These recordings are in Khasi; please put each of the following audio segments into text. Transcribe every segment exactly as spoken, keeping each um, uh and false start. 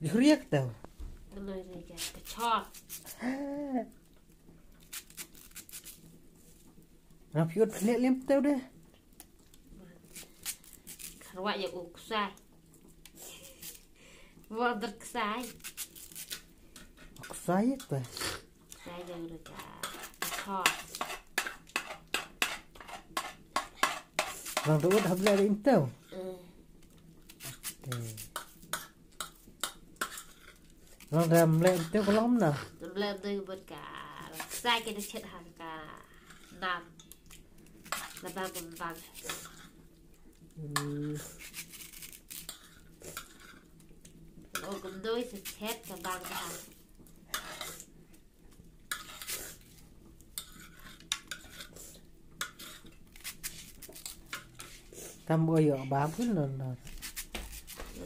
Riak tau. Nang riak ka chor. Rap yut khliak lem tau deh. Kharwa ya u ksai. Wa ber ksai. Ksai ta. Ksai ya u ka. Chor. Rang tu hab le im tau. Eh. Te. Long da mlem te ko long na. Mlem te bot ka. Sa ke de chet ha ka. Nam. La bang bang bang. Hmm. O kum doi se chet ka bang ka. Tam bo yo ba pun non non.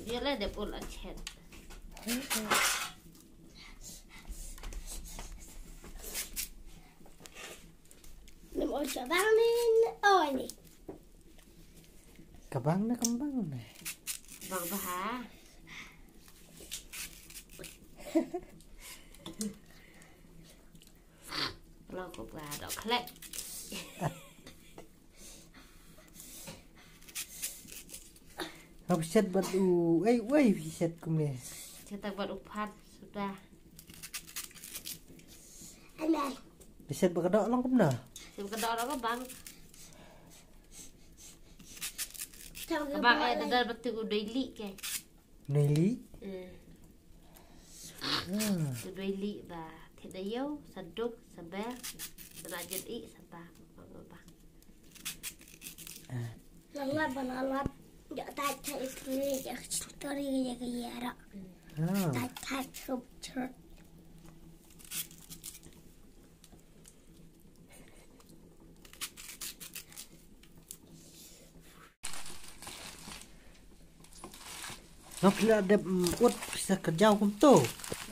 Dia le de pun la chet. Lim oi sa bang ni oi ni. Ka bang na ka bang na. Bang ba ha. Lo ko ba dok khlek. Hap set bat u, ei, ei, set kumne. Set bat u phat sudah. Anai. Set ba ka dok long kumna. Set ba ka dok long ka bang. Ka bang eh dadar bat u daily ke. Neli. Hmm. Hmm. Doi li ba. Te da yo, sa duk, sa ber, sa na jin i, sa ba, ba, ba, ba. Ah. Lala ba lala. Ya ta ta ikri ya tori ya ya ra. Ah. Ta ta chup chup. Nga phi la dep, mm, ut phi sa kerjaw kumto.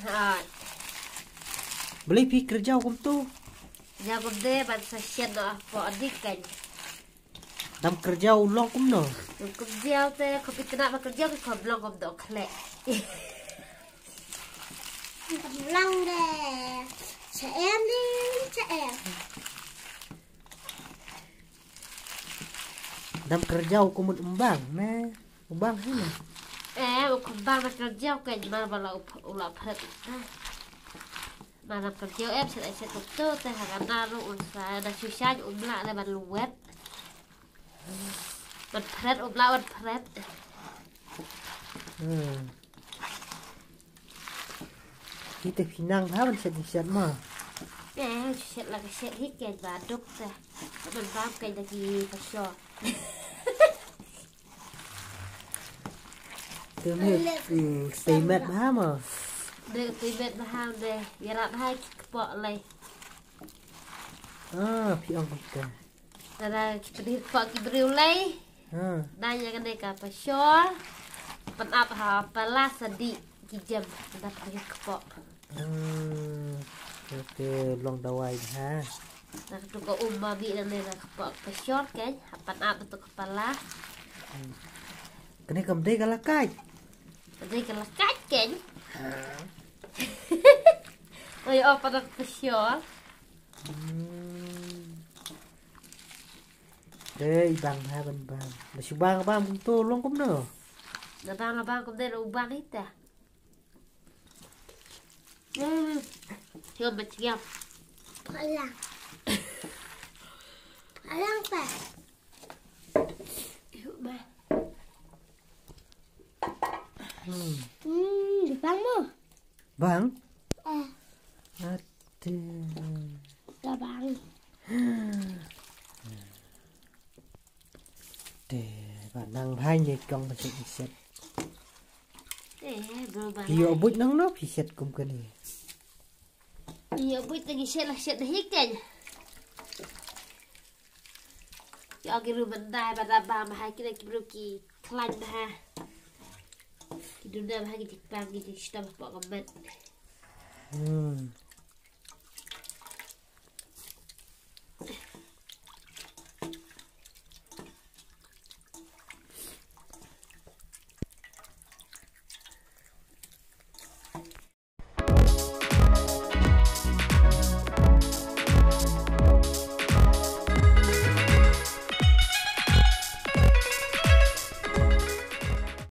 Ha. Balei phi kerjaw kumto? Kerjaw kumto ban sa shet noh hapoh adik kan. Dam kerjaw long kumno? Kerjaw te ko phi kena ba kerjaw ko long kumto khlek. Long de. Sa em ni, sa em. Dam kerjaw kumut umbang ne. Umbang hi ne. Eh, u kumbang na kerjaw ke jemar bala u la phet. Mana kerjaw em set set kumto te ha ka naru un sa da shisha u mla le ban luwet. Ban phet u mla ban phet. Hmm. Kita phi nang ha ban shet shet ma. Eh, shet la ka shet hi ke ba duk te. Ban bam ke da ki pa sho. Te me, mm, te met ba ma. De te met ba ha de. Ya rat ha ki kpo lai. Ah, phi ong ka. Dara ki pynhit pok ki briew lei. Ha. Dang ïa kane ka pashor. Pynap ha pala sa dih ki jem. Da pynhit pok. Hmm. Oke, long dawai ha. Da tu ka um ba bi dang ne da pok pashor kan. Ha pynap tu ka pala. Hmm. Kane kam dei ka lakai. Dei ka lakai kan. Ha. Oi, oh, pada pashor. Hmm. Dei bang ha ban bang. Ba shu bang bang kumto long kumno. Na bang na bang kumto na u bang ita. Hmm. Yo ba chiam. Palang. Palang pa. Yo ba. Hmm. Hmm, bang mo. Bang? Eh. Ate. Ka bang. Te ba nang bhai ne kong ba set set. Eh, bro ba. Phi ïoh buit nang no phi set kum kane. Phi ïoh buit nang set la set hi ken. Ïa ki ruh ban dai ba da ba ma ha ki da ki briew ki khlaiñ ba ha. Ki duna ba ha ki dik pang ki dik stam pok ka met. Hmm.